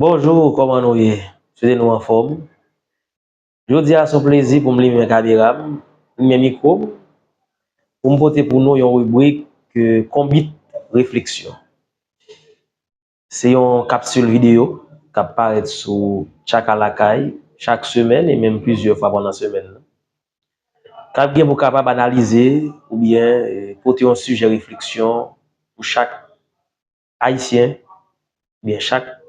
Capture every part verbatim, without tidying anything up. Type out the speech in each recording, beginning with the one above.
Bonjou, kòman nou ye? Swete nou anfòm. Jodi a, se yon plezi pou m limen kamera m, limen mikwo m, pou m pote pou nou yon ribrik, eh, Konbit Refleksyon. Se yon kapsil videyo k ap parèt sou Tchaka Lakay chak semèn e menm plizyè fwa pandan semèn nan, k ap gen pou kapab analize oubyen, eh, pote yon sijè refleksyon pou chak Ayisyen, oubyen chak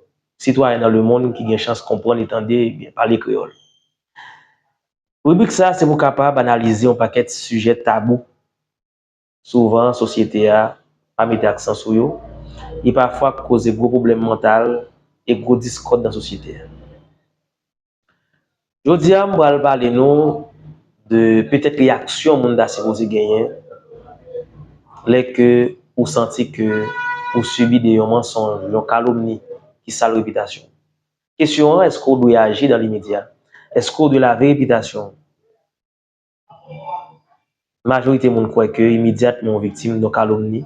sitwayen nan lemonn ki gen chans konprann e tande, oubyen pale kreyòl. Ribrik sa a se pou kapab analize yon pakèt sijè tabou. Souvan, sosyete a pa mete aksan sou yo, e pafwa k koze gwo pwoblèm mantal e gwo diskòd nan sosyete a. Jodi a, m pral pale nou de petèt reyaksyon moun ta sipoze genyen lè ke ou santi ke ou sibi de yon mansonj, yon kalomni ki sal repitasyon. Kesyon an, èske w dwe aji dan limedya? Èske w dwe lave repitasyon w? Majorite moun kwè ke imedyatman w viktim de yon kalomni,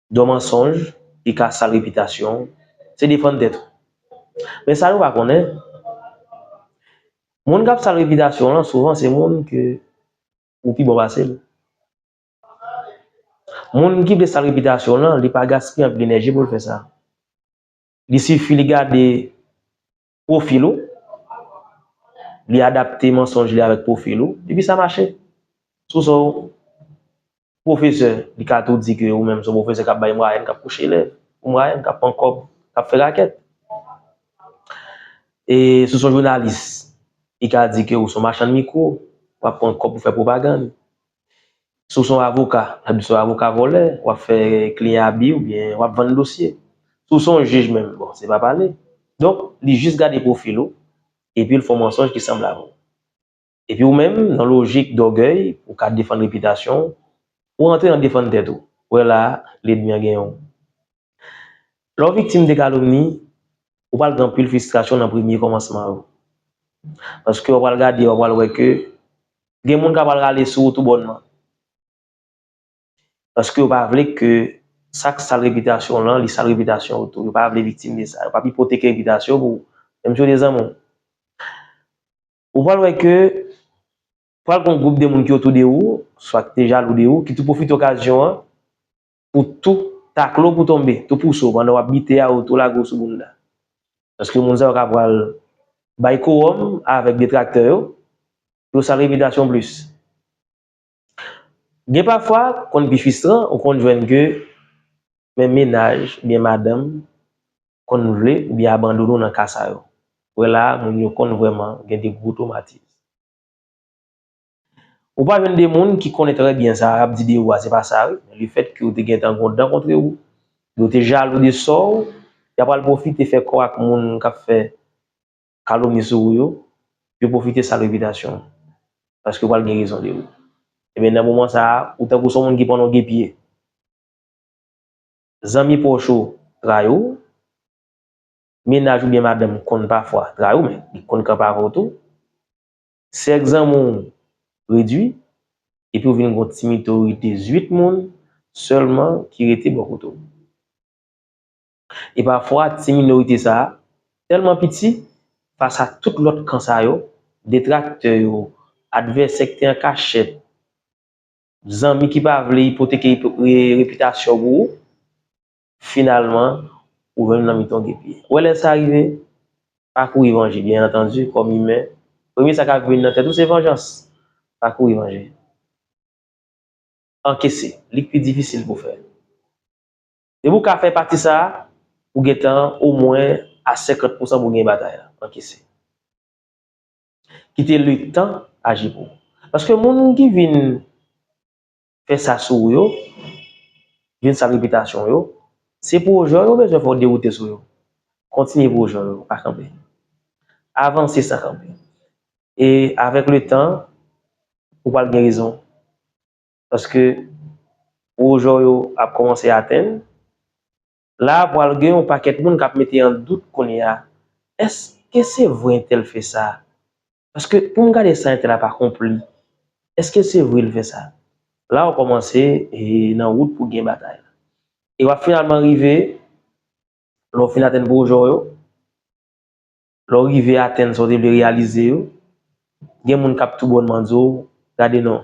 de yon mansonj ki ka sal repitasyon w, se defann tèt ou. Men sa yo pa konnen, moun k ap sal repitasyon w lan, souvan se moun ke ou pi bon pase l. Moun ki vle sal repitasyon w lan, li pa gaspiye anpil enèji pou l fè sa. Li sifi li gade pwofil ou, li adapte mansonj li avèk pwofil ou, epi sa mache. Si w se yon pwofesè, li ka tou di ke ou menm se yon pwofesè k ap bay mwayèn, k ap kouche elèv, pou mwayèn, k ap pran kòb, k ap fè rakèt. E si w se yon jounalis, li ka di ke ou se yon machann mikwo, w ap pran kòb pou fè pwopagann. Si w se yon avoka, l ap di se yon avoka vòlè, w ap fè kliyan abi oubyen w ap vann dosye. Si w se yon jij menm, bon, se pa pale. Donk, li jis gade pwofil ou, epi l fè yon mansonj ki sanble avè w. Epi ou menm, nan lojik dògèy, ou ka defann repitasyon w, ou rantre nan defann tèt ou. Ou wè la a, lènmi an genyen w. Lè w viktim de kalomni, ou pral gen anpil fristrasyon nan premye kòmansman yo. Paske w pral gade, w pral wè ke gen moun k ap pral rale sou ou tou bònman. Paske yo pa vle ke sa k sal repitasyon w lan, li sal repitasyon w tou. Yo pa vle viktim de sa. Yo p ap ipoteke repitasyon w pou, menm si yo te zanmi w. Ou pral wè ke pral gen yon gwoup de moun ki otou de ou, swa ki te jalou de ou, ki tou pwofite okazyon an pou tou takle w pou tonbe, tou pouse w pandan w ap bite a, yo tou lage w sou bounda. Paske moun sa yo ka pral bay kowòm avèk detraktè yo, pou yo sal repitasyon w plis. Gen pafwa, konn pi fristran, ou konn jwenn ke men mennaj oubyen madanm konn vle oubyen abandone w nan ka sa yo. Wè la a, moun yo konn vrèman gen de gwo twomatis. Ou pa jwenn de moun ki konnen trè byen sa y ap di de ou a, se pa sa, wi. Men lefètke ou te gentan gen yon dan kontre ou, yo te jalou de sò w, y ap pral pwofite fè kò ak moun k ap fè kalomni sou ou yo, yo pwofite sal repitasyon w. Paske yo pral gen rezon de ou. Ebyen, nan moman sa a, ou tankou se yon moun ki pann yon gen pye. Zanmi pwòch ou trayi w, mennaj oubyen madanm konn pafwa trayi w, men li konn kanpe avè w tou. Sèk zanmi w redui, epi w vin gen yon ti minorite zuit moun sèlman ki rete bò kote w. E pafwa, ti minorite sa a tèlman piti, fas a tout lòt kan sa yo, detraktè yo, advèsè ki te an kachèt, zanmi ki pa vle ipoteke re-, repitasyon pou ou, finalman, ou jwenn nan mitan yon gen pye. Ou wè lè sa rive, pa kouri vanje, byen antandi, kòm imen, premye sa k ap vin nan tèt ou se vanjans. Pa kouri vanje. Ankese, li k pi difisil pou fè. Depi w ka fè pati sa a, ou gentan omwen a senkant pousan pou w gen batay la. Ankese. Kite letan aji pou ou. Paske moun ki vin fè sa sou ou yo, vin sal repitasyon w yo, se pwojè w yo bezwen fè w dewoute sou yo. Kontinye pwojè w yo, pa kanpe. Avanse san kanpe. E avèk letan, ou pral gen rezon. Paske pwojè w yo ap kòmanse atenn. La a pral gen yon pakèt moun k ap mete an dout kounye a. Èske se vre entèl fè sa? Paske pou m gade sa entèl ap akonpli, èske se vre l fè sa? La a w kòmanse, e, nan wout pou gen batay la. E w ap finalman rive, lè w fin atenn pwojè w yo, Lè w rive atenn sa w te vle reyalize yo, gen moun k ap tou bònman di w, gade non,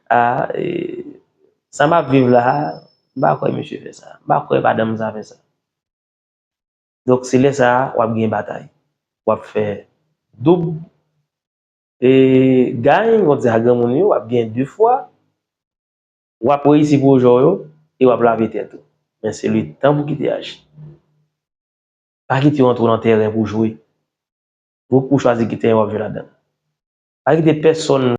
a, e, sa m ap viv la a, m pa kwè misye fè sa, m pa kwè madanm sa fè sa. Donk, se lè sa a, w ap gen batay. W ap fè doub e, gain, konn di a granmoun yo, w ap gen de fwa, w ap reyisi pwojè w yo, e w ap lave tèt ou. Men se letan pou kite aji. Pa kite yo antre w nan tèren pou jwe. Fòk ou chwazi ki tèren w ap jwe ladan l. Pa kite pèsonn